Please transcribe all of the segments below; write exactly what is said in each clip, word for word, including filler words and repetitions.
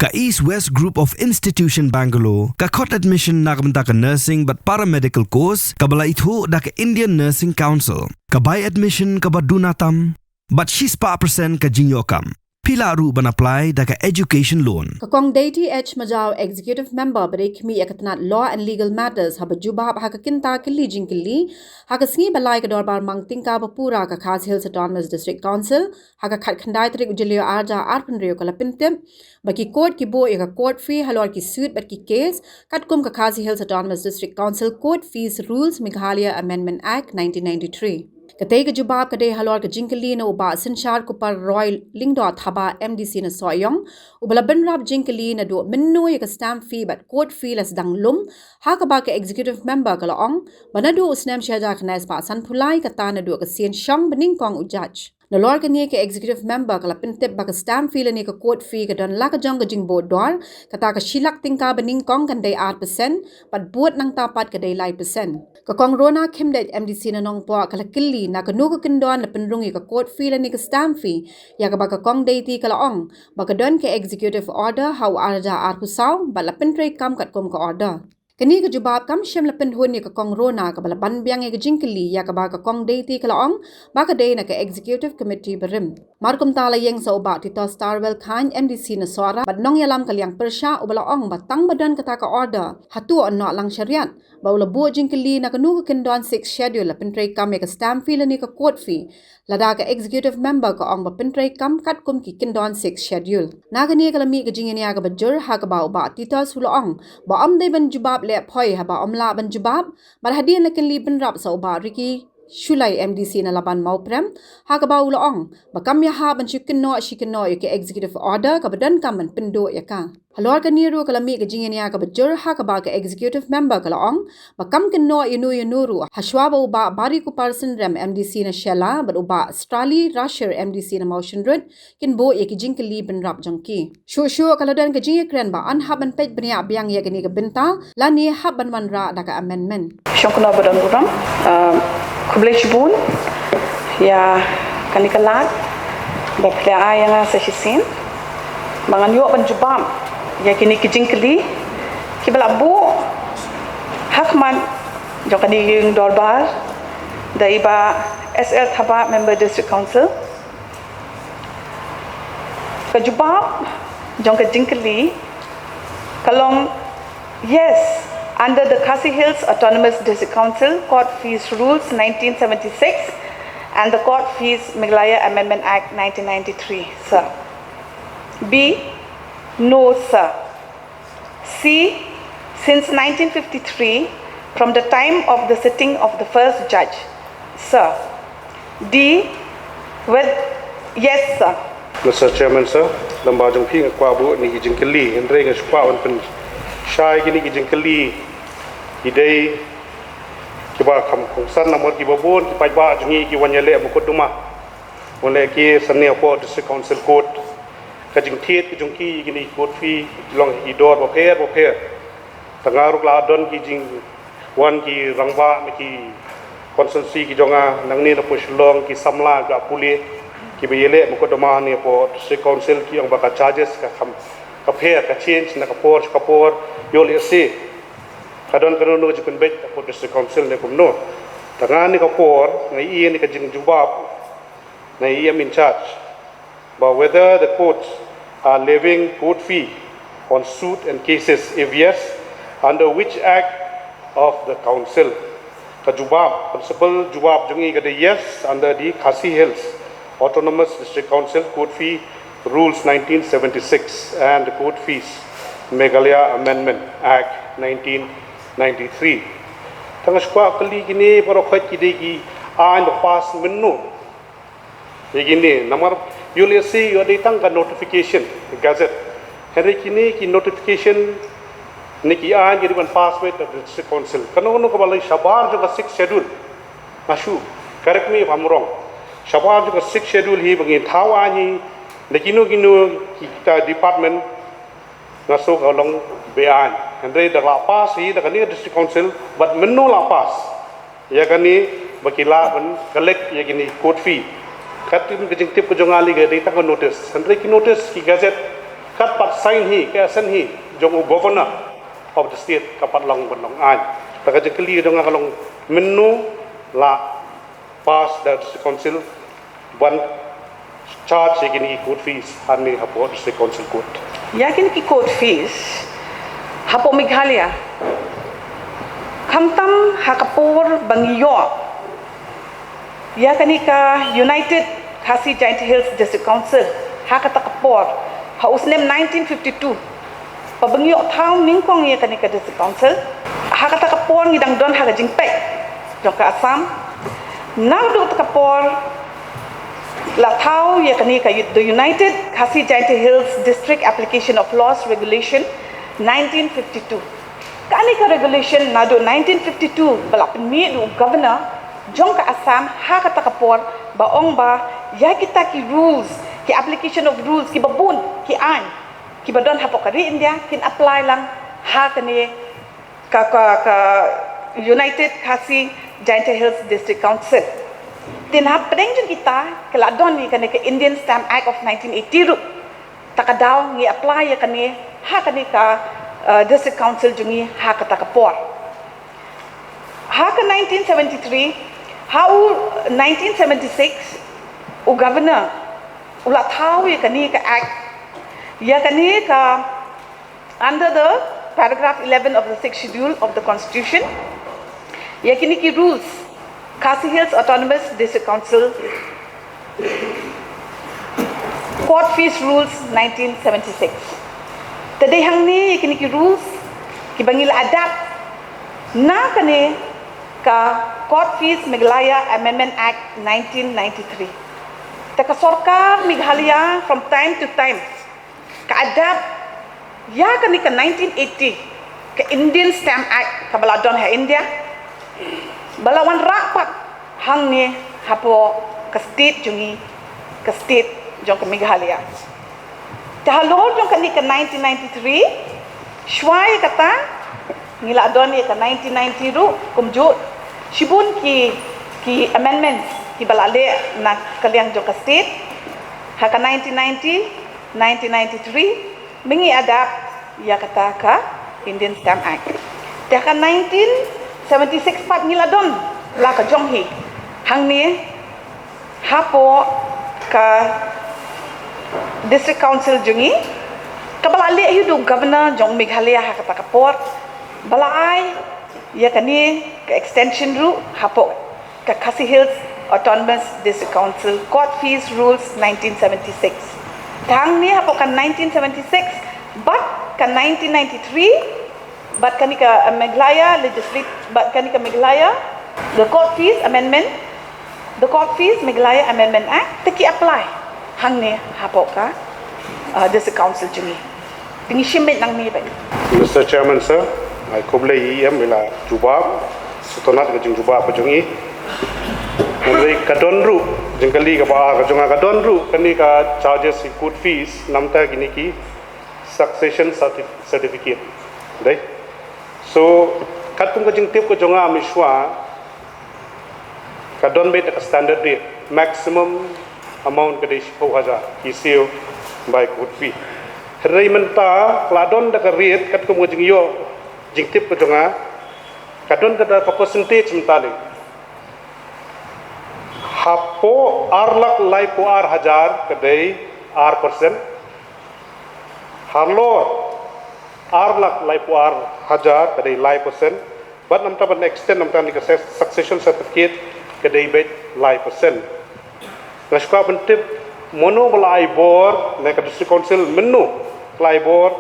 Ka East West Group of Institution Bangalore ka khot admission na ka bynta ka nursing bad paramedical course kaba la ithuh da ka Indian Nursing Council. Ka bai admission kaba duna tam bad shispah percent ka jingïoh kam. Phi lah ruh ban apply da ka education loan. Ka Kong Deiti H Majaw, Executive Member ba dei khmih ïa ka tnat Law and Legal Matters, haba jubab ha ka kynta kylli jingkylli ha ka sngi ba lai ka dorbar mang tyngka ba pura ka Khasi Hills Autonomous District Council ha ka khatkhyndai tarik u Jylliew arhajar arphew hynriew, ka la pyntip ba ki court ki buh ïa ka court fee halor ki suit bad ki case katkum ka Khasi Hills Autonomous District Council Court Fees Rules Meghalaya Amendment Act nineteen ninety-three. Katei ka jubab ka dei halor ka jingkylli na u Bah Synshar Kupar Roy Lyngdoh Thabah, M D C na Sohiong, uba la bynrap jingkylli naduh mynno ïa ka stamp fee bad court fee la sdang lum, ha kaba ka executive member ka la ong ba naduh u snem shihajar khyndai spah sanphew lai, kata naduh ka sien shong ba nyngkong u judge. Nalor kane, ka executive member ka la pyntip ba ka stamp fee lane ka court fee ka don la ka jong ka jingbuh dor, kata ka shi lak tyngka ba nyngkong kan dei ar percent, bad bud nangta pat ka dei lai percent. Ka Kong Rona Khymdeit, M D C na Nongpoh, ka la kylli na kano ka kyndon la pynrung ïa ka court fee lane ka stamp fee, ïa kaba ka Kong Deiti ka la ong ba ka don ka executive order ha u arhajar arphew saw bad la pyntreikam katkum ka order. Kane ka jubab kam shym la pynhun ïa ka Kong Rona kaba la ban biang ïa ka jingkylli, ïa kaba ka Kong Deiti ka la ong ba ka dei na ka executive committee barim. Mar kumta la ïeng sa u Bah Titos Tarwell Chyne, M D C na Sohra, bad nongïalam ka liang pyrshah, uba la ong ba tang ba don kata ka order, hato yn noh lang shariat, ba u la buh jingkylli na kano ka kyndon sixth schedule la pyntreikam ïa ka stamp fee lane ka court fee, lada ka executive member ka ong ba pyntreikam katkum ki kyndon sixth schedule. Na kane ka la mih ka jingïania kaba jur, ha kaba u Bah Titos u la ong ba ym dei ban jubab leh phoi haba ym lah ban jubab, bad hadien la kylli bynrap sa u Bah Ricky Shullai, M D C na Laban Mawprem, ha kaba u la ong ba kam ïahap ban shu kynnoh shi kynnoh ïa ka executive order kaba donkam ban pynduh ïa ka. Halor kane ruh ka la mih ka jingïania kaba jur, ha kaba ka executive member ka la ong ba kam kynnoh ïano ïano ruh, hashwa ba u Bah Barikupar Synrem, M D C na Shella, bad u Bah Strali Rashir, M D C na Mawshynrut, kin buh ïa ki jingkylli bynrap jong ki. Shuh shuh ka la don ka jingïakren ba yn hap ban peit bniah biang ïa kane ka bynta lane hap ban wanrah da ka amendment. Shong kynnoh ba don burom, ah, khublei shibun ïa kane ka lad ba phi la ai ïa nga sa shisien ba ngan ïoh ban jubab ïa kine ki jingkylli kiba la buh ha khmat jong kane ka ïing dorbar da i Bah S L Thabah, Member District Council. Ka jubab jong ka jingkylli ka long, yes, under the Khasi Hills Autonomous District Council Court Fees Rules nineteen seventy-six and the Court Fees Meghalaya Amendment Act nineteen ninety-three, sir. B, no, sir. C, since nineteen fifty-three, from the time of the sitting of the first judge, sir. D, with, yes, sir. Mister Chairman, sir, lem bad jong phi nga kwah buh ïa kine ki jingkylli, hynrei nga shu kwah ban pynshai kine ki jingkylli ki dei kiba kham kongsan namar kiba bun ki paidbah jong ngi ki wan ïaleh mukotduma, wan leh case hangne hapoh District Council Court. Ka jingthied ka jong ki ïa kine ki court fee ki long ha ki dor bapher bapher. Tang nga ruh la don ki jingwan ki rangbah na ki constituency ki jong nga, nangne na poh Shillong, ki samla kiba pule kiba ïaleh mukotduma hangne hapoh District Council, ki ong ba ka charges ka kham, ka pher, ka change na ka por sha ka por. Ïoh lehse ka don kano kano ka jingpynbeit hapoh District Council ne kumno. Tang nga ne ka por nga ïohi ne ka jingjubab na E M in charge, but whether the courts are levying court fee on suit and cases, if yes, under which act of the council? Ka jubab, principal jubab jong ngi ka dei yes, under the Khasi Hills Autonomous District Council Court Fee Rules nineteen seventy-six and the Court Fees Meghalaya Amendment Act nineteen ninety-three. Tang nga shu kwah kylli, kine baroh khoit ki dei ki aiñ ba pass mynno? Ïa kine, namar ïoh lehse ïoh dei tang ka notification, gazette. Hynrei kine ki notification ne ki aiñ ki dei ban pass beit da District Council. Kano kano kaba leh shabar jong ka Sixth Schedule, nga shu, correct me if I'm wrong, shabar jong ka Sixth Schedule hi ba ngin thaw aiñ hi da kino kino ki, kita department, nga shu ka long be-aiñ. Hynrei da la pass hi da kane ka District Council, bad mynno la pass ïa kane ba ki lah ban collect ïa kine court fee? Katkum ka jingtip ka jong nga lei ka dei tang ka notice. Hynrei ki notice, ki gazette, Kat pat sign hi, ka assent hi jong u Governor of the state, ka pat long ban long aiñ. Ta ka jingkylli jong nga ka long mynno la pass da District Council ban charge ïa kine ki court fees hangne hapoh District Council Court. Ïa kine ki court fees hapoh Meghalaya, khamtam ha ka por ba ngi ïoh ïa kane ka United Khasi Jaintia Hills District Council, ha kata ka por, ha u snem nineteen fifty-two, ba ba ngi ïoh thaw nyngkong ïa kane ka District Council, ha kata ka por ngi dang don ha ka jingpeit jong ka Assam. Naduh kata ka por la thaw ïa kane ka U-, the United Khasi Jaintia Hills District Application of Laws Regulation nineteen fifty-two. Kane ka regulation naduh nineteen fifty-two ba la pynmih da u Governor jong ka Assam ha kata ka por, ba ong ba ïa kita ki rules, ki application of rules, kiba bun ki aiñ kiba don hapoh ka ri India kin apply lang ha kane ka, ka, ka United Khasi Jaintia Hills District Council. Te na pdeng jong kita ka la don ïa kane ka Indian Stamp Act of nineteen eighty ruh. Ta ka daw ngi apply ïa kane ha kane ka, uh, District Council jong ngi ha kata ka por. Ha ka nineteen seventy-three, ha u nineteen seventy-six, u Governor u la thaw ïa kane ka Act, ïa kane ka, under the paragraph eleven of the sixth schedule of the Constitution, ïa kine ki rules, Khasi Hills Autonomous District Council Court Fees Rules nineteen seventy-six. Te dei hangne ïa kine ki rules kiba ngi la adapt na kane ka Court Fees Meghalaya Amendment Act nineteen ninety-three. Te ka sorkar Meghalaya from time to time ka adapt ïa kane ka nineteen eighty, ka Indian Stamp Act kaba la don ha India, ba la wanrah pat hangne hapoh ka state jong ngi, ka state jong ka Meghalaya. Te halor jong kane ka nineteen ninety-three, shuwa ïa kata ngi la don ïa ka nineteen ninety ruh kumjuh, shibun ki, ki amendments kiba la leh na ka liang jong ka state ha ka nineteen ninety, nineteen ninety-three, mynta ngi adapt ïa kata ka Indian Stamp Act. Te ha ka nineteen seventy-six pat ngi la don la ka jong hi hangne hapoh ka District Council jong ngi, kaba la leh hi da u Governor jong Meghalaya ha kata ka por, ba la ai ïa kane ka extension ruh hapoh ka Khasi Hills Autonomous District Council Court Fees Rules nineteen seventy-six. Te hangne hapoh ka nineteen seventy-six bad ka nineteen ninety-three, bad kane ka, uh, Meghalaya Legislate, bad kane ka Meghalaya, the Court Fees Amendment, the Court Fees Meghalaya Amendment Act, te ki apply hangne hapoh ka, uh, District Council jong ngi. Te ngi shim beit nangne beit. Mister Chairman sir, ai khublei ïa i em ïa la jubab, sngewtynnat ka jingjubab ka jong i. Hynrei ka don ruh jingkylli kaba ar ka jong nga, ka don ruh kane ka charges ki court fees namar kine ki succession certi-, certificate. Dei. So, katkum ka jingtip ka jong nga mynshuwa, ka don beit ka standard rate, maximum amount ka dei shiphew hajar, issue by court fee. Hynrei mynta, la don da ka rate, katkum ka jingïoh, jingtip ka jong nga, ka don ka da ka percentage mynta lei. Hapoh ar lak laiphew ar hajar ka dei ar percent. Halor ar lak laiphew ar hajar ka dei lai percent. Bad namar ban extend namar kane ka succession certificate ka dei beit lai percent. Nga sngewkwah ban tip mano ba la ai bor na ka District Council, mynno ba la ai bor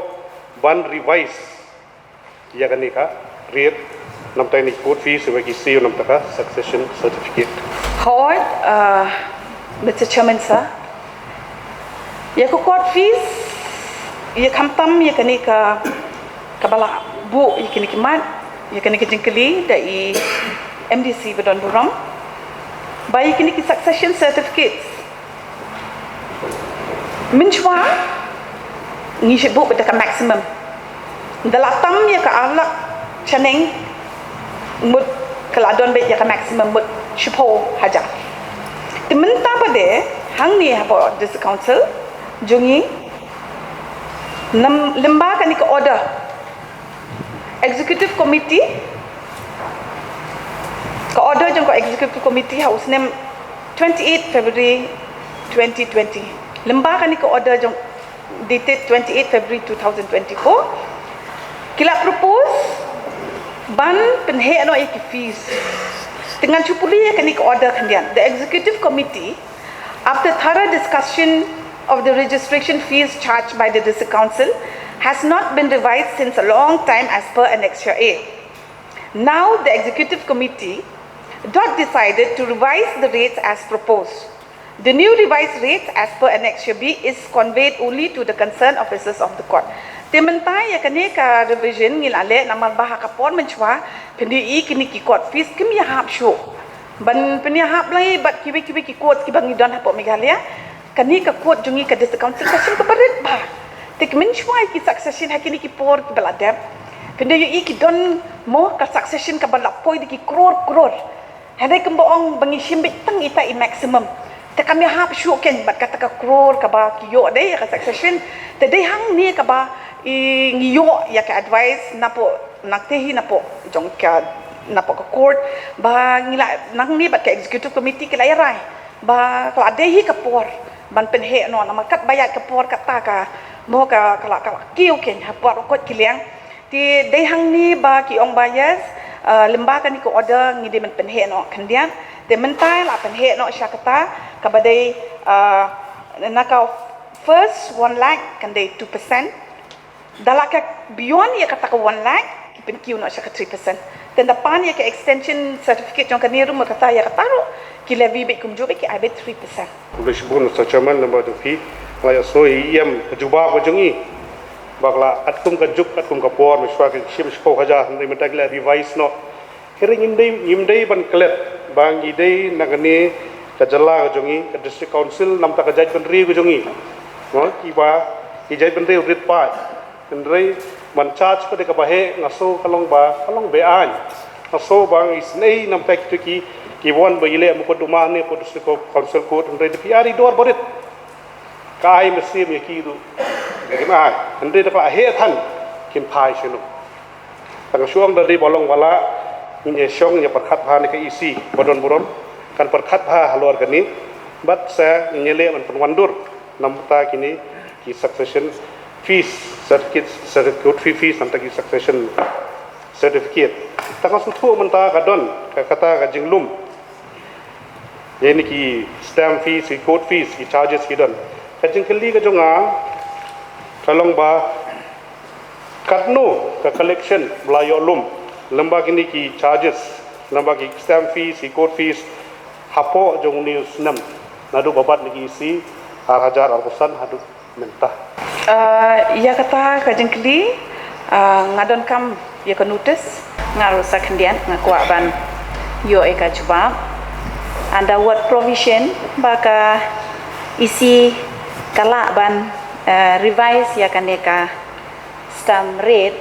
ban revise ïa kane ka rate namar kine ki court fees, ïa ki issue namar ka succession certificate. Hooid, uh, Mister Chairman sir, ïa ka court fees, ïa khamtam ïa kane ka, kaba la buh ïa kine ki mat, ïa kane ka jingkylli da i MDC ba don burom, ba ïa kine ki succession certificates, mynshuwa ngi shait buh beit da ka maximum. Da la tam ïa ka ar lak shaneng mut ka la don beit ïa ka maximum mut shiphew hajar. Te mynta pat de hangne hapoh District Council jong ngi, Nam lymba kane ka order executive committee, ka order jong ka executive committee ha u snem twenty-eight February twenty twenty. Lymba kane ka order jong dated twenty-eight February two thousand twenty-four, ki la propose ban pynheh noh ïa ki fees. Te ngan shu pule ïa kane ka order khyndiat. The executive committee, after thorough discussion of the registration fees charged by the district council, has not been revised since a long time as per Annexure A. Now the executive committee doth decided to revise the rates as proposed. The new revised rates as per Annexure B is conveyed only to the concerned officers of the court. Te mynta ïa kane ka revision ngi la leh namar ba ha ka por mynshuwa pyndonkam ïa kine ki court fees kim ïahap shuh. Ban pynïahap lang bad kiwei kiwei ki court kiba ngi don hapoh Meghalaya. Kane ka court jong ngi ka District Council ka shim kaba rit bha. Te ki mynshuwa ki succession ha kine ki por kiba la dep, pyndonkam ïa ki don mo ka succession kaba la poi da ki crore crore. Hynrei kumba ong ba ngi shim beit tang ita i maximum. Te kam ïahap shuh kein bad kata ka crore kaba ki ïoh dei ïa ka succession. Te dei hangne kaba i ngi ïoh ïa ka advice napoh nangta hi napoh jong ka napoh ka court ba ngi la nangne bad ka executive committee ki la ïarai ba ka la dei hi ka por ban pynheh noh namar katba ïaid ka por kata ka mo ka ka la ka la kiew kein ha por u koit ki liang. Te dei hangne ba ki ong ba yes, uh, lymba kane ka order ngi dei ban pynheh noh khyndiat. Te mynta la pynheh noh sha kata kaba dei, uh, na ka first one lakh kan dei two percent. Da la ka beyond ïa kata ka one lakh ki pynkiew noh sha ka three percent. Te da pan ïa ka extension certificate jong kane ruh ma kata ïa kata ruh ki levy beit kumjuh beit ki ai beit three percent. Khublei shibun Mister Chairman, lem bad jong phi. Nga la ïohsngew ïa i em ka jubab ka jong i ba ka la katkum ka juk katkum ka por, mynshuwa ki shim shiphew hajar, hynrei mynta ki la revise noh. Hynrei ngim dei, ngim dei ban klet ba ngi dei na kane ka jylla ka jong i, ka District Council, namta ka jaitbynriew ka jong i. Mo, kiba ki jaitbynriew rit paid. Hynrei ban charge pat da kaba heh nga sngew ka long ba, ka long be-aiñ. Nga sngew ba ngi isynei namta kito ki, ki wan ba ïaleh mukotduma ne hapoh District Council Court, hynrei da phi ai i dor barit. Ka ai mynsiem ïa ki ruh kin ai. Hynrei da ka la heh than kin phai shano. Tang shuh da dei ba long ba la ngin ïa shong ïa pyrkhat bha ne ka E C ba don burom kan pyrkhat bha halor kane. Bad sa ngin ïa leh ban pynwandur namta kine ki succession fees, certificate, certificate fee fees, namta ki succession certificate. Tang shu thuh mynta ka don ka kata ka jinglum. Ïa kine ki stamp fees, ki court fees, ki charges ki don. Ka jingkylli ka jong nga ka long ba katno ka collection ba la ïoh lum lem bad kine ki charges, lem bad ki stamp fees, ki court fees hapoh jong une u snem naduh ba bat na ki E C ar hajar arphew san haduh mynta. Ah, ïa kata ka jingkylli, ah, nga donkam ïa ka notice. Nga ruh sa khyndiat nga kwah ban ïoh ïa ka jubab. Under what provision ba ka E C ka lah ban, eh, revise ïa kane ka stamp rate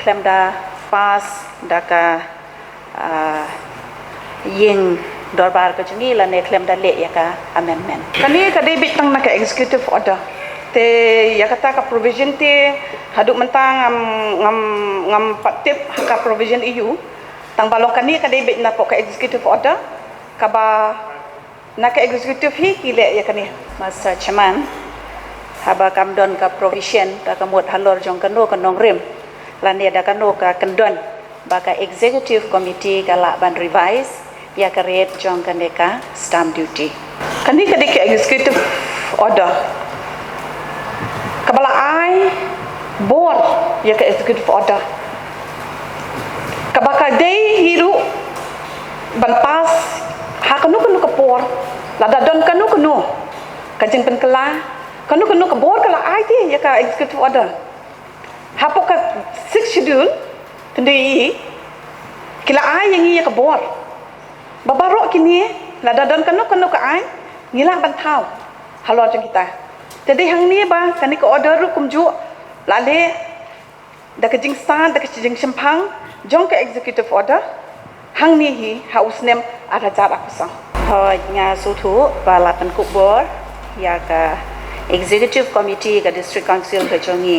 khlem da pass da ka, ah, ïing dorbar ka jong ngi lane khlem da leh ïa ka amendment. Kane ka dei beit tang na ka executive order. Te ïa kata ka provision te haduh mynta ngam, ngam, ngam pat tip ha ka provision aiu. Tang ba long kane ka dei beit napoh ka executive order kaba na ka executive hi ki leh ïa kane. Mister Chairman, haba kam don ka provision ba ka mut halor jong kano ka nongrim lane da kano ka kyndon ba ka executive committee ka lah ban revise ïa ka rate jong kane ka stamp duty. Kane ka dei ka executive order kaba la ai bor ïa ka executive order kaba ka dei hi ruh ban pass ha kano kano ka por, lada don kano kano ka jingpynkylla, kano kano ka bor ka la ai te ïa ka executive order. Hapoh ka Sixth Schedule, pyndei ki la ai ïa ngi ïa ka bor ba baroh kine lada don kano kano ka aiñ ngi lah ban thaw halor jong kita. Te dei hangne ba kane ka order ruh kumjuh la leh da ka jingstad, da ka jingshemphang jong ka executive order hangne hi ha u snem ar hajar arphew san. Hooid, nga sngewthuh ba la pynkup bor ïa ka executive committee ka District Council ka jong ngi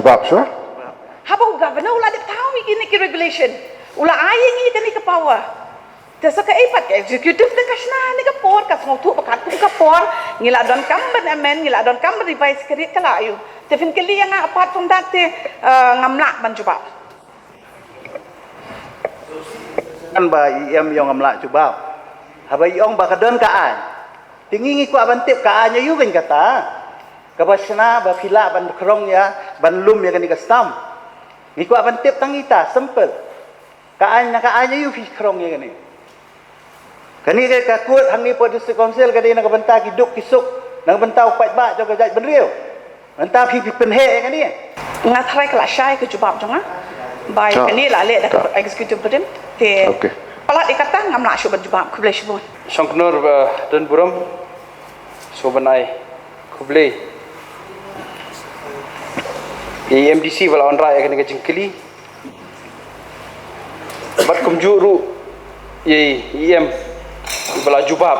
jubab shuwa. Haba u governor u la dep thaw ïa kine ki regulation, u la ai ïa ngi kane ka power. Te sa kaei pat ka executive te ka shna ne ka por, ka sngewthuh ba katkum ka por ngi la donkam ban amend, ngi la donkam ban revise ka rit ka la aiu. Te phin kylli ïa nga apart from that te, eh, ngam lah ban jubab. Kan ba i em ïong ngam lah jubab. Haba i ong ba ka don ka aiñ. Te ngi ngi kwah ban tip ka aiñ aiu kan kata. Kaba shna ba phi lah ban khrong ïa, ban lum ïa kane ka stamp. Ngi kwah ban tip tang ita, simple. Ka aiñ, na ka aiñ aiu phi khrong ïa kane. Kane ka, ka kut hangne po District Council ka dei na ka bynta ki duk ki suk, na ka bynta u paidbah jong ka jaitbynriew. Mynta phi, phi pynheh ïa kane. Nga tharai ka la shai ka jubab jong nga. Ba ïa kane la leh da ka executive brim. Te palat ïa kata ngam lah shuh ban jubab. Khublei shibun. Shongknor ba don burom. Sngewbha ban ai khublei ïa i M D C ba la wanrah ïa kane ka jingkylli. Bad kumjuh ruh ïa i em ba la jubab.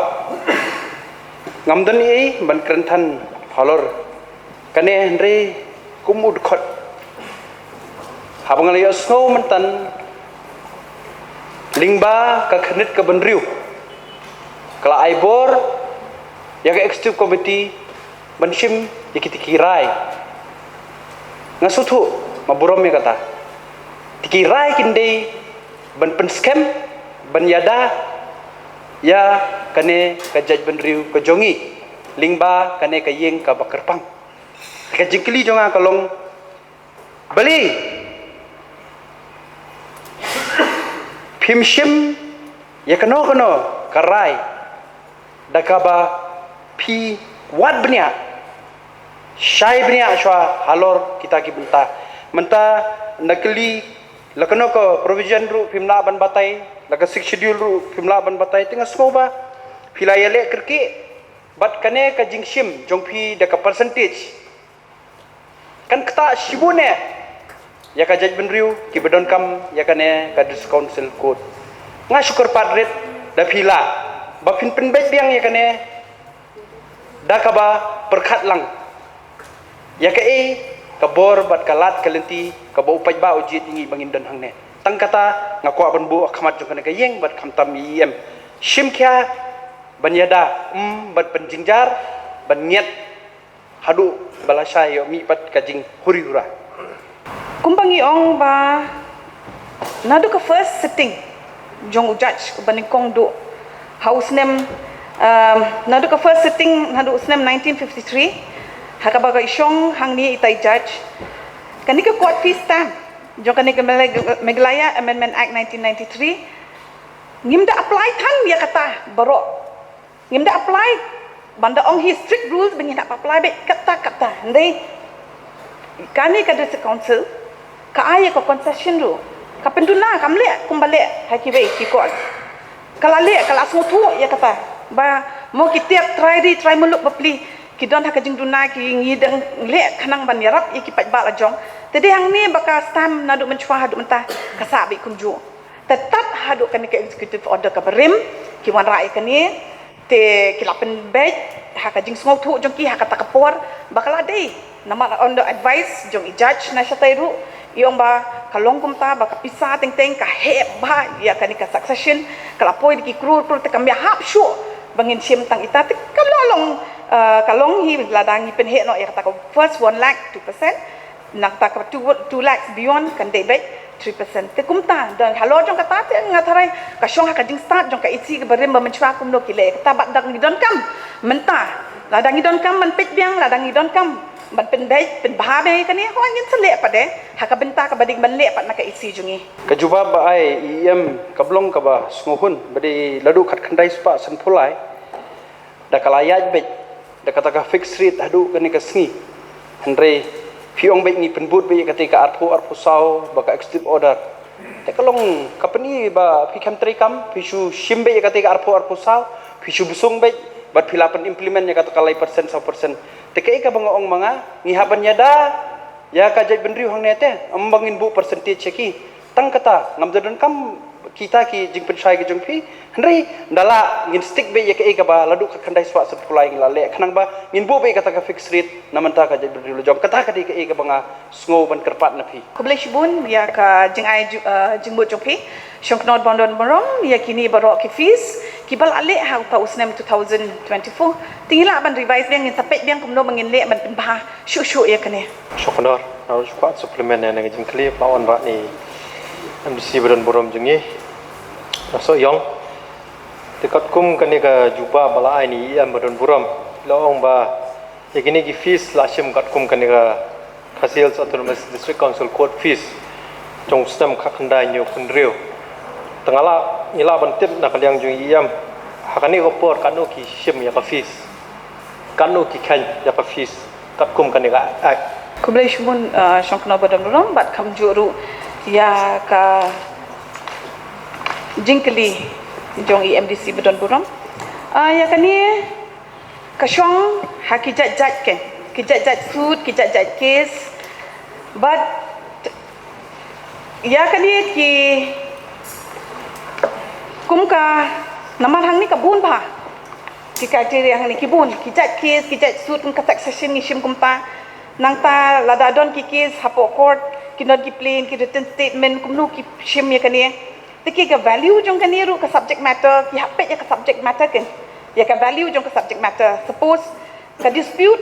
Ngam don ei ban kren than halor kane hynrei kum u dkhot. Haba nga la ïohsngew mynta lyngba ka khyrnit ka bynriew ka la ai bor ïa ka executive committee ban shim ïa kita ki rai. Nga sngewthuh, nga burom ïa kata. Kita ki rai kin dei ban pynskhem, ban ïada ïa kane ka jaitbynriew ka jong ngi lyngba kane ka ïing kaba kyrpang. Ka jingkylli jong nga ka long, balei phim shim ïa kano kano ka rai da kaba phi wad bniah, shai bniah shuwa halor kita ki bynta. Mynta nga kylli, la kano ka provision ruh phim lah ban batai, la ka Sixth Schedule ruh phim lah ban batai, te nga sngew ba phi la ïaleh kyrkieh bad kane ka jingshim jong phi da ka percentage. Kan ktah shibun eh ïa ka jaitbynriew kiba donkam ïa kane ka District Council Court. Nga shu kyrpad rit da phi la ba phin pynbeit biang ïa kane da kaba pyrkhat lang ïa kaei ka bor bad ka lad ka lynti kaba u paidbah u jied ïa ngi ba ngin don hangne. Tang kata nga kwah ban buh ha khmat jong kane ka ïing bad khamtam ïa i em shim khia ban ïada, um, bad pynjynjar ban ngiat haduh ba la shai ïoh mih pat ka jinghuri hura. Kumba ngi ong ba naduh ka first sitting jong u judge uba nyngkong duh ha u snem, um, naduh ka first sitting naduh u snem nineteen fifty-three ha kaba ka i shong hangne itai judge, kane ka court fee stamp jong kane ka Meghalaya Amendment Act nineteen ninety-three ngim da apply than ïa kata baroh. Ngim da apply ban da ong hi strict rules ba ngin hap apply beit katta katta. Hynrei kane ka District Council ka ai ïa ka concession ruh, ka pynduna, kam leh kumba leh ha kiwei ki court. Ka la leh, ka la sngewthuh ïa kata ba mo ki tiap trai ri trai muluk bapli ki don ha ka jingduna, ki ngi dang leh khnang ban ïarap ïa ki paidbah la jong. Te dei hangne ba ka stamp naduh mynshuwa haduh mynta ka sah beit kumjuh. Te tad haduh kane ka executive order kaba rim ki wanrah ïa kane, te ki la pynbeit ha ka jingsngewthuh jong ki ha kata ka por ba ka la dei. Namar under advice jong i judge na shatai ruh i ong ba ka long kumta ba ka pisa teng teng ka heh bha ïa kane ka succession, ka la poi da ki klur klur, te kam ïahap shuh ba ngin shim tang ita, te ka la long, eh, ka long hi lada ngi pynheh noh ïa kata ka first one lakh two percent. Nangta ka two, two lakhs beyond kan dei beit three percent. Te kumta, da halor jong kata te nga tharai ka shong ha ka jingstad jong ka E C kaba rim ba mynshuwa kumno ki leh kata, bad da ngi donkam mynta. Lada ngi donkam ban peit biang, lada ngi donkam ban pynbeit, pynbha biang ïa kane, hooid ngin sa leh pat de ha ka bynta kaba dei ban leh pat na ka E C jong ngi. Ka jubab ba ai i em ka long kaba sngewhun, ba dei naduh khatkhyndai spah sanphew lai da ka la ïaid beit da kata ka fixed rate haduh kane ka sngi. Hynrei phi ong beit ngi pynbud beit ïa kata ka arphew, arphew saw ba ka executive order. Te ka long ka pyni ba phi khlem treikam, phi shu shim beit ïa kata ka arphew, arphew saw, phi shu bsung beit bad phi la pyn-implement ïa kata ka lai percent, saw percent. Te kaei kaba nga ong ma nga, ngi hap ban ïada ïa ka jaitbynriew hangne te, ym ba ngin buh percentage ïa ki. Tang kata, ngam da donkam kita ki jingpynshai ki jong phi. Hynrei da la ngin stick beit ïa kaei kaba naduh khatkhyndai spah sanphew lai ngi la leh, khnang ba ngin buh beit kata ka fixed rate na bynta ka jaitbynriew la jong. Kata ka dei kaei kaba nga sngew ban kyrpad na phi. Khublei shibun ïa ka jingai ju-, eh, jingmut jong phi Shongknor Bandon Burom, ïa kine baroh ki fees kiba la leh ha uta u snem two thousand twenty-four. Te ngi lah ban revise biang, ngin sa peit biang kumno ba ngin leh ban pynbha shuh shuh ïa kane. Shongknor, nga ruh shu kwah supplement ïa kane ka jingkylli ba la wanrah na i M D C ba don burom jong ngi. Na Sohiong. Te katkum kane ka jubab ba la ai na i E M ba don burom, la ong ba ïa kine ki fees la shim katkum kane ka Khasi Hills Autonomous District Council Court fees jong u snem khatkhyndai hynñiewphew hynriew. Te nga lah, ngi lah ban tip na ka liang jong i E M ha kane ka por katno ki shim ïa ka fees, katno ki kheiñ ïa ka fees katkum kane ka Act. Khublei shibun, uh, Shongknor ba don burom bad kumjuh ruh ïa ka jingkylli jong i M D C ba don burom. Uh, ïa kane ka shong ha ki jait jait, ki jait jait suit, ki jait jait case. Bad ïa kane ki kum ka, namar hangne ka bun bha ki criteria hangne ki bun, ki jait case, ki jait suit, kum ka succession ngi shim kumta. Nangta lada don ki case hapoh court, ki don ki plaint, ki written statement, kumno ki shim ïa kane. Te ki ka value jong kane ruh ka subject matter, ki hap peit ïa ka subject matter ken. Ïa ka value jong ka subject matter. Suppose ka dispute,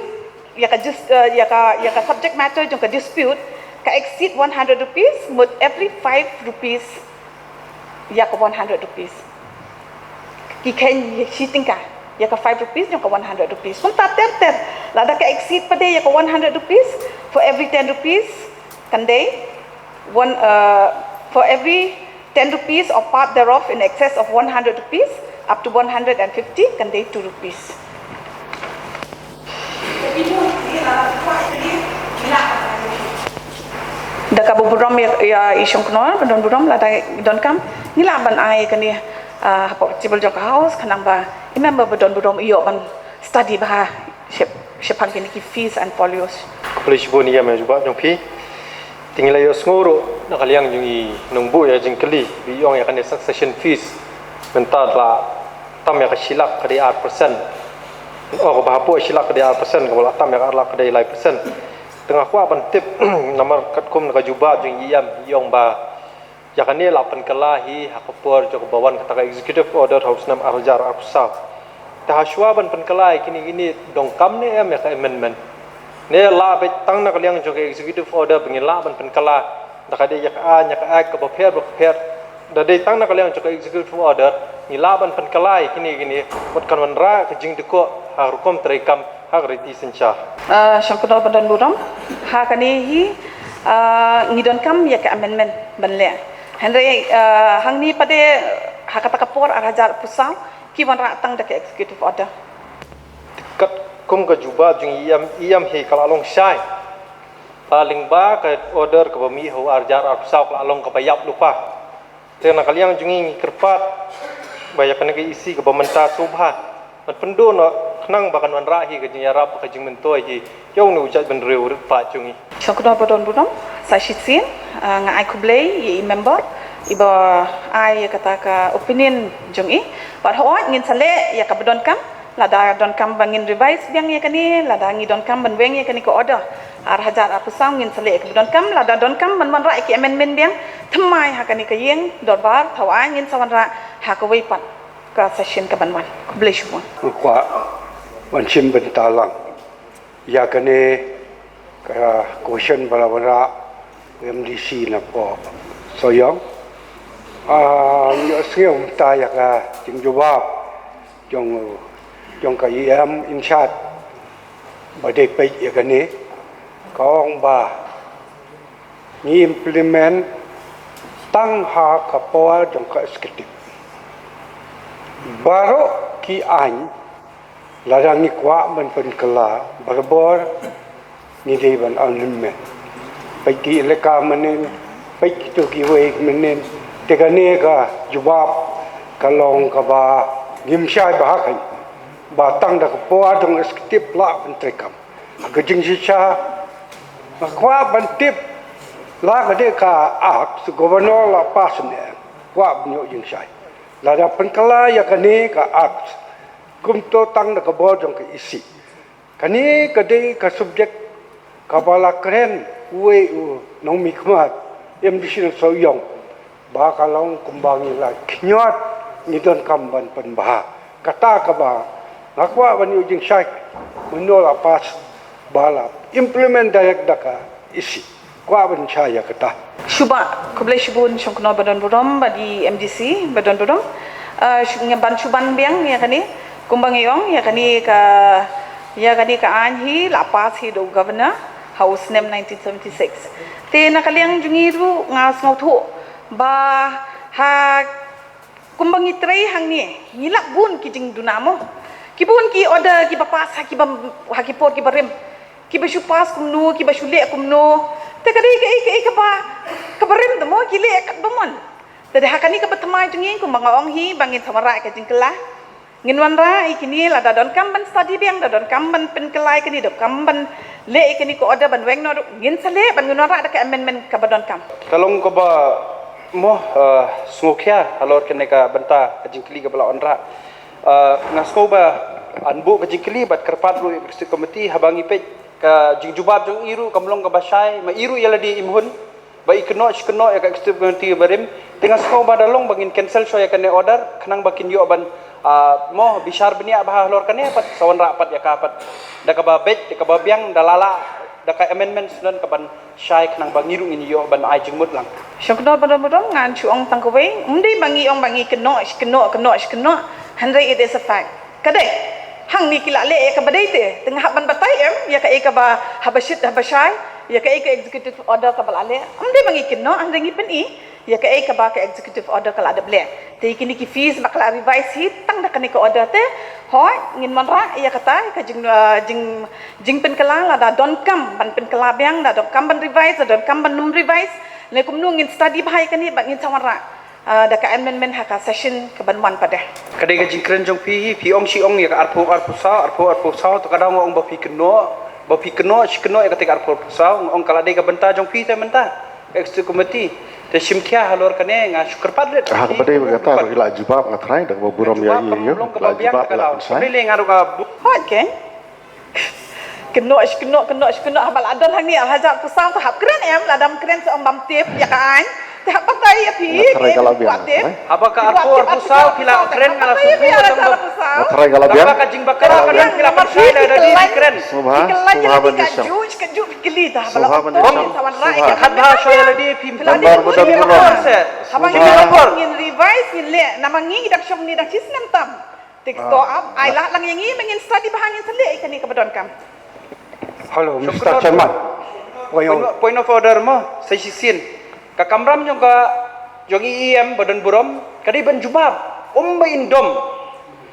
ïa ka dis-, eh, ïa ka, ïa ka subject matter jong ka dispute ka exceed one hundred rupees, mut every five rupees ïa ka one hundred rupees ki kheiñ shi tyngka ïa ka five rupees jong ka one hundred rupees. Kumta ter ter, lada ka exceed pat de ïa ka one hundred rupees, for every ten rupees kan dei one, uh, for every ten rupees or part thereof in excess of one hundred rupees up to one hundred and fifty kan dei two rupees. Da kaba burom ïa, ïa i Shongknor ba don burom, lada donkam ngi lah ban ai kane, ah, hapoh table jong ka House, khnang ba i member ba don burom i ïoh ban study bha shap-, shaphang kine ki fees and folios. Khublei shibun ïa i E M jubab jong phi. Te ngi la ïohsngew ruh na ka liang jong i nongbuh ïa jingkylli, ba i ong ïa kane succession fees mynta la tam ïa ka shilak ka dei ar percent. O, kaba hapoh shilak ka dei ar percent, kaba la tam ïa ka ar lak ka dei lai percent. Te nga kwah ban tip namar katkum na ka jubab jong i em, i ong ba ïa kane la pynkylla hi ha ka por jong kaba wan kata ka executive order ha u snem ar hajar arphew saw. Te ha shuwa ban pynkylla ïa kine kine donkam ne em ïa ka amendment? Ne la beit tang na ka liang jong ka executive order ba ngin lah ban pynkylla da ka dei ïa ka aiñ ïa ka act kaba pher ba pher? Da dei tang na ka liang jong ka executive order ngi lah ban pynkylla ïa kine kine, wat kan wanrah ka jingdukok ha ka rukom treikam ha ka riti synshar. Ah, shongkno ba don burom, ha kane hi, ah, ngi donkam ïa ka amendment ban leh. Hynrei, ah, hangne pat de ha kata ka por ar hajar arphew saw ki wanrah tang da ka executive order. Katkum ka jubab jong i em, i em hi ka la long shai. Ba lyngba ka order kaba mih ha u ar hajar arphew saw ka la long kaba ïap lypa. Te na ka liang jong ngi ngi kyrpad ba ïa kane ka E C kaba mynta sngewbha ban pynduh noh khnang ba kan wanrah hi ka jingïarap ka jingmyntoi hi ïa une u jaitbynriew rit paid jong ngi. Shongkno ba don burom, sa shisien, ah, nga ai khublei ïa i member iba ai ïa kata ka opinion jong i. Bad hooid ngin sa leh ïa kaba donkam, lada donkam ba ngin revise biang ïa kane, lada ngi donkam ban weng ïa kane ka order ar hajar arphew saw, ngin sa leh ïa kaba donkam, lada donkam ban wanrah ïa ki amendment biang, thymmai ha kane ka ïing dorbar, thaw ai ngin sa wanrah ha kawei pat ka session kaban wan. Khublei shibun. Nga kwah ban shim bynta lang ïa kane ka question ba la wanrah u M D C na pdeng Sohiong. Ah, ngi ïohsngew mynta ïa ka jingjubab jong, jong ka E M in charge ba dei peit ïa kane, ka ong ba ngi implement tang ha ka por jong ka executive. Baroh ki aiñ lada ngi kwah ban pynkylla barabor ngi dei ban amendment. Peit ki elaka mynnin, peit kito kiwei mynnin, te kane ka jubab ka long kaba ngim shai bha kein ba tang da ka por jong executive lah ban treikam. Ha ka jingshisha nga kwah ban tip, la ka dei ka act u governor la pass ne, kwah ban ïoh jingshai. Lada pynkylla ïa kane ka act kumto tang da ka bor jong ka E C. Kane ka dei ka subject kaba la kren uwei u nongmihkhmat M D C na Sohiong ba ka long kumba ngi la khñiot, ngi donkam ban pynbha. Kata kaba nga kwah ban ïoh jingshai, mynno la pass ba la implement direct da ka E C. Kwah ban shai ïa kata. Shuwa, khublei shibun shongkno ba don burom bad i M D C ba don burom. Ah, shu-, ngi ban shu ban biang ïa kane, kumba ngi ong ïa kane ka, ïa kane ka aiñ hi la pass hi da u governor ha u snem nineteen seventy-six. Te na ka liang jong ngi ruh nga sngewthuh ba ha kumba ngi trei hangne ngi lap bun ki jingduna mo. Ki bun ki order kiba pass ha kiba, ha ki por kiba rim. Kiba shu pass kumno, kiba shu leh kumno. Te ka dei kaei kaei kaba, kaba rim te mo ki leh katba mon. Te da ha kane kaba thymmai jong ngi kumba nga ong hi ba ngin sa wanrah ka jingkylla. Ngin wanrah ïa kine, lada donkam ban study biang, da donkam ban pynkylla ïa kine, donkam ban leh ïa kine ka order ban weng noh ruh, ngin sa leh, ban ngin wanrah da ka amendment kaba donkam. Ka long kaba mo, eh, sngewkhia halor kane ka bynta ka jingkylli kaba la wanrah. Eh, nga sngew ba yn buh ka jingkylli bad kyrpad ruh ïa ka district committee, haba ngi peit ka jingjubab jong i ruh kam long kaba shai, ma i ruh ïa lade im hun ba i kynnoh shi kynnoh ïa ka executive committee barim. Te nga sngew ba da long ba ngin cancel shuwa ïa kane order khnang ba kin ïoh ban, ah, mo bishar bniah bha halor kane pat, sa wanrah pat ïa ka pat da kaba beit, da kaba biang, da la lah da ka amendment sdang kaban shai khnang ba ngi ruh ngin ïoh ban ai jingmut lang. Shongkno ba don burom, ngan shu ong tang kawei, ym dei ba ngi ong ba ngi kynnoh shi kynnoh, kynnoh shi kynnoh. Hynrei it is a fact. Ka dei, hangne ki la leh ïa kaba dei te, te nga hap ban batai em ïa kaei kaba, haba shit haba shai, ïa kaei ka executive order kaba la leh. Ym dei ba ngi kynnoh, hynrei ngi pyni ïa kaei kaba ka executive order ka la dep leh. Te kine ki fees ba ka la revise hi tang da kane ka order te, hooid ngin wanrah ïa kata ka jing, eh, jing, jingpynkylla, lada donkam ban pynkylla biang, lada donkam ban revise, lada donkam ban ym revise, ne kumno ngin study bha ïa kane bad ngin sa wanrah, ah, da ka amendment ha ka session kaban wan pat de. Ka dei ka jingkren jong phi hi, phi ong shi ong ïa ka arphew, arphew saw, arphew, arphew saw, te ka dang ong ba phi kynnoh Ba phi kynnoh shi kynnoh ïa kata ka arphew arphew saw, nga ong ka la dei ka bynta jong phi te mynta ka executive committee. Te shim khia halor kane, nga shu kyrpad rit. Ha kaba dei ba kata ruh i la jubab, nga tharai da kaba burom ïa i, ïa la jubab, la pynshai. Hoi keiñ. Kynnoh shi kynnoh, kynnoh shi kynnoh, haba la don hangne ar hajar arphew saw te hap kren em, lada ym kren sa ym bam tip ïa ka aiñ. Te hap batai ïa phi. Nga tharai ka la biang, nga tharai. Haba ka arphew arphew saw phi la kren, nga la sngewthuh tang ba. Nga tharai ka la biang. Haba ka jingbakla ka don, phi la pynshai lada dei phi kren. Sngewbha, sngewbha ban ïashem. Sngewbha ban ïashem. Sngewbha. Khatbha shuwa ïa lade phim. Member ba don burom. Haba ngin revise, ngin leh, namar ngi dang shong, ngi dang shisnem tam. Tik to ap, ai lad lang ïa ngi, ba ngin study bha, ngin sa leh ïa kane kaba donkam. Hello, Mister Chairman. Point of, point of order mo, sa shisien. Ka kamram jong ka, jong i E M ba don burom, ka dei ban jubab, ym ba in dom.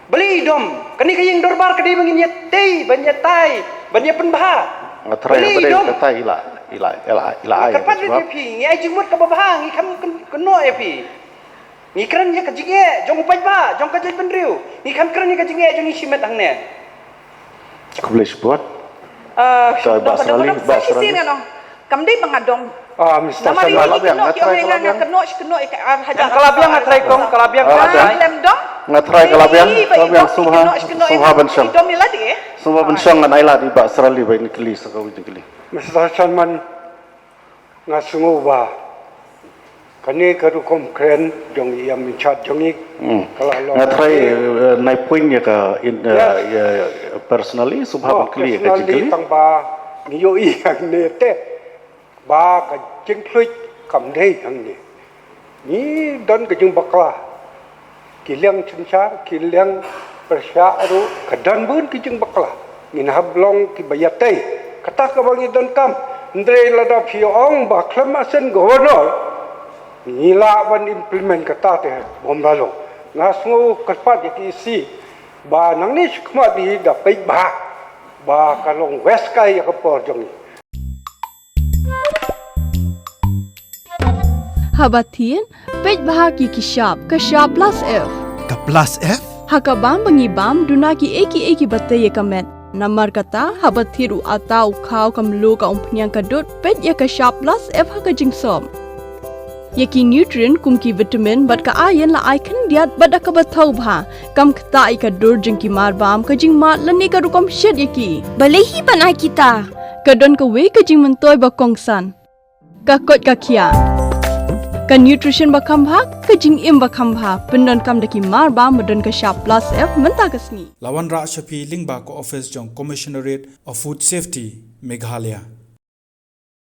Balei i dom? Kane ka ïing dorbar ka dei ba ngin ïatei, ban ïatai, ban ïapynbha. Nga tharai ba dei ka tai i la, i la, i la, i la ai. Nga kyrpad ïa phi, ngi ai jingmut kaba bha, ngi kham kyn-, kynnoh ïa phi. Ngi kren ïa ka jingeh jong u paidbah, jong ka jaitbynriew. Ngi kham kren ïa ka jingeh jong ngi shimet hangne. Khublei shibun. Ah, Bah Sharli, Bah Sharli. Kam dei ba nga dom. Ah, Mister Sharma. Namar ïa kino ki ong nga kynnoh shi kynnoh ïa ka ar hajar. Ka la biang, nga tharai kong, ka la biang. Lem dom. Nga tharai ka la biang, ka la biang. Sngewbha, sngewbha ban shong. Sngewbha ban shong, ngan ai lad i Bah Sharli ba in kylli sa kawei jingkylli. Mister Chairman, nga sngew ba kane ka rukom kren jong i E M in charge jong i. Hmm. Ka la long. Nga tharai, eh, nai point ïa ka in, eh, ïa, personally, sngewbha ban kylli ïa ka jingkylli. Personally tang ba ngi ïohi hangne te ba ka jingkhluit kam dei hangne. Ngi don ka jingbakla. Ki liang synshar, ki liang pyrshah ruh, ka don bun ki jingbakla. Ngin hap long kiba ïatei. Kata kaba ngi donkam. Hynrei lada phi ong ba khlem ascend governor, ngi lah ban implement kata te bym lah long. Nga sngew kyrpad ïa ki E C ba nangne shakhmat hi da peit bha ba ka long waste kai ïa ka por jong ngi. Haba thied, peit bha ki ki shap, ka shap plus F. Ka plus F? Ha ka bam ba ngi bam, duna kiei kiei kiba tei ïa ka met. Namar kata, haba thied u atta, u khaw, ka mluh, ka umphniang, ka dud, peit ïa ka shap plus F ha ka jingsop. Ïa ki nutrient kum ki vitamin bad ka iron la ai khyndiat bad da kaba thaw bha. Kam ktah ïa ka dur jong ki mar bam, ka jingmad lane ka rukom shet ïa ki. Balei hi ban ai kita? Ka don kawei ka jingmyntoi ba kongsan. Ka koit ka khiah. Ka nutrition ba kham bha, ka jingim ba kham bha. Pyndonkam da ki mar bam ba don ka shap plus F mynta ka sngi. La wanrah sha phi lyngba ka office jong Commissionerate of Food Safety, Meghalaya.